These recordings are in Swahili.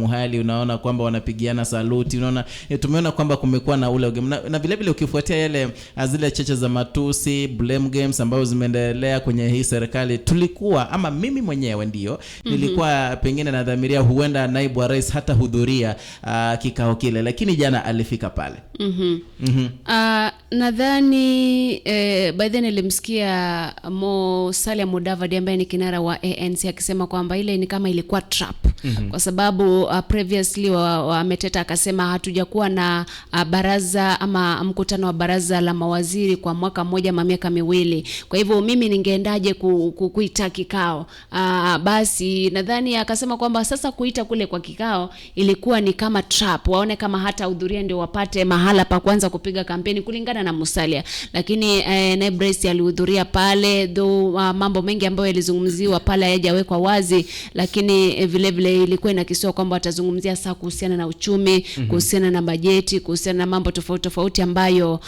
Muhali unaona kwamba wanapigiana saluti, unaona tumeona kwamba kumekuwa na ule ugemu na vile vile ukifuatia yale zile cheche za matusi, blame games ambazo zimeendelea kwenye hii serikali, tulikuwa ama mimi mwenyewe ndio nilikuwa pengine nadhamiria huenda naibu wa rais hata hudhuria kikao kile, lakini jana alifika pale. Nadhani by then nilimsikia Musalia Mudavadi ambaye ni kinara wa ANC akisema kwamba ile ni kama ilikuwa trap kwa sababu previously wa ameteta akasema hatujakuwa na baraza ama mkutano wa baraza la mawaziri kwa mwaka mmoja ama miaka 2, kwa hivyo mimi ningeendaje kuita kikao? Basi nadhani akasema kwamba sasa kuita kule kwa kikao ilikuwa ni kama trap, waone kama hata hudhuria ndio wapate mahala pa kuanza kupiga kampeni kulingana na Musalia. Lakini naibu rais alihudhuria pale though mambo mengi ambayo yalizungumziwa pale hayajawekwa wazi, lakini vile vile ilikuwa inakisiwa kwamba watazungumzia saa kuhusiana na uchumi, kuhusiana na bajeti, kuhusiana na mambo tofauti tofauti ambayo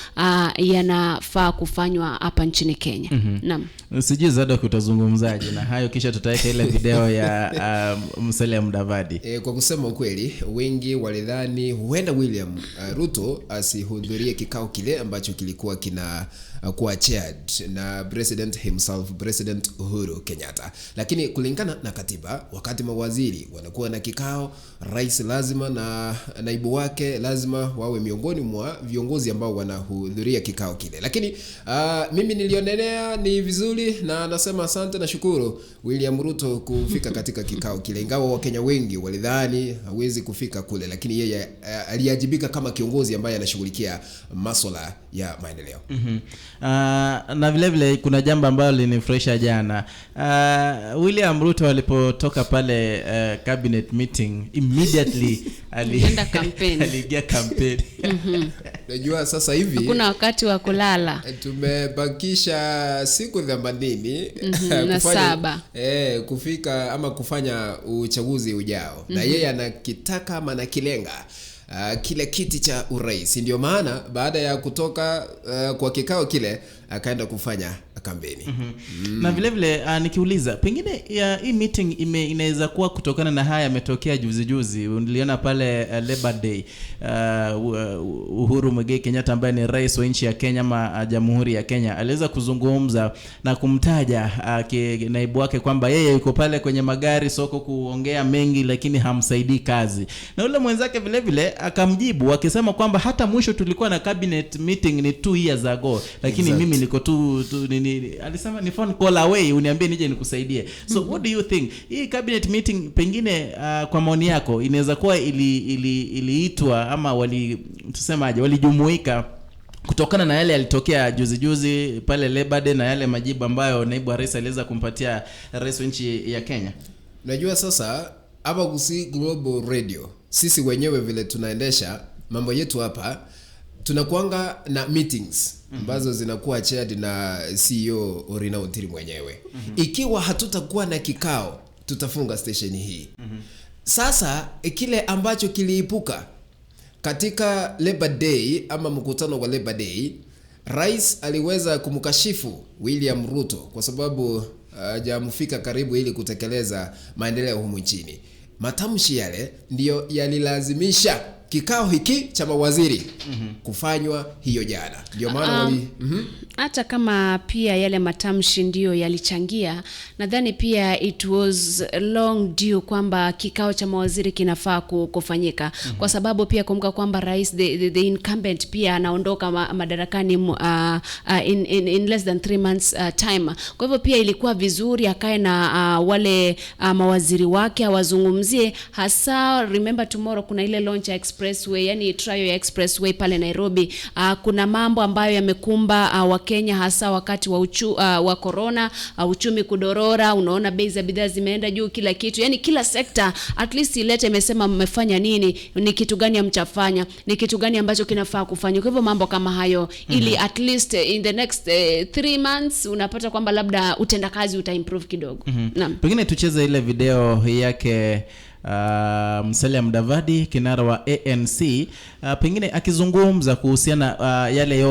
yanafaa kufanywa hapa nchini Kenya. Naam. Sijui Zadok utazungumzaje na hayo, kisha tutaweka ile video ya Musalia Mudavadi. Kwa kusema ukweli, wengi walidhani huenda William Ruto asihudhurie kikao kile ambacho kilikuwa kina kuwa chaired na president himself, President Uhuru Kenyatta. Lakini kulingana na katiba, wakati mawaziri wanakuwa na kikao, rais lazima na naibu wake lazima wawe miongoni mwa viongozi ambao wanahudhuria kikao kile. Lakini mimi nilionelea ni vizuri na nasema asante na shukuru William Ruto kufika katika kikao kile, ingawa Wakenya wengi walidhani hawezi kufika kule, lakini yeye aliajibika kama kiongozi ambaye anashughulikia maswala ya maendeleo. Na vile vile kuna jambo ambalo linifurahisha jana. William Ruto alipotoka pale cabinet meeting, immediately Alienda campaign. Aliingia campaign. Unajua sasa hivi Hakuna wakati wa kulala. Tumebakisha siku 80 na 7. Kufika ama kufanya uchaguzi ujao na yeye anakitaka ama anakilenga kile kiti cha urais. Ndio maana baada ya kutoka kwa kikao kile akaenda kufanya kampeni. Na vile vile nikiuliza pengine ya, hii meeting inaweza kuwa kutokana na haya yametokea juzi juzi. Niliona pale Labor Day, Uhuru Muigai Kenyatta ambaye ni rais wa nchi ya Kenya ama Jamhuri ya Kenya aliweza kuzungumza na kumtaja naibu wake kwamba yeye yuko pale kwenye magari soko kuongea mengi lakini hamsaidii kazi, na yule mwenzake vile vile akamjibu akisema kwamba hata mwisho tulikuwa na cabinet meeting ni 2 years ago, lakini mimi niko tu alisema ni phone call away, uniambie nije nikusaidie. So what do you think, hii cabinet meeting pengine, kwa maoni yako, inaweza kuwa ili iliitwa ama wali tusemaje, walijumuika kutokana na yale yalitokea juzi juzi pale Labor Day na yale majibu ambayo naibu wa rais aliweza kumpatia rais wa nchi ya Kenya? Unajua sasa hapa Gusii Global Radio, sisi wenyewe vile tunaendesha mambo yetu hapa, tunakuanga na meetings ambazo zinakuwa chaired na CEO Orina Ontiri mwenyewe. Ikiwa hatutakuwa na kikao, tutafunga station hii. Sasa kile ambacho kiliipuka katika Labor Day ama mkutano wa Labor Day, rais aliweza kumkashifu William Ruto kwa sababu hajamfika karibu ili kutekeleza maendeleo humu nchini. Matamshi yale ndiyo yalilazimisha kikao hiki cha mawaziri kufanywa hiyo jana. Ndio maana wali. Hata kama pia yale matamshi ndiyo yalichangia, nadhani pia it was long due kwamba kikao cha mawaziri kinafaa kufanyika kwa sababu pia kumbuka kwamba rais, the incumbent, pia anaondoka madarakani in less than 3 months time. Kwa hivyo pia ilikuwa vizuri akae na wale mawaziri wake awazungumzie, hasa remember tomorrow kuna ile launch ya expressway, yani trial ya expressway pale Nairobi. Kuna mambo ambayo yamekumba Wakenya hasa wakati wa corona, uchumi kudorora, unaona bei za bidhaa zimeenda juu, kila kitu, yani kila sekta, at least ilete imesema mmefanya nini, ni kitu gani hamjafanya, ni kitu gani ambacho kinafaa kufanywa. Kwa hivyo mambo kama hayo ili at least in the next 3 months unapata kwamba labda utendakazi utaimprove kidogo. Naam. Pengine tucheze ile video yake Musalia Mudavadi, kinara wa ANC, pengine akizungumza kuhusiana yale yote.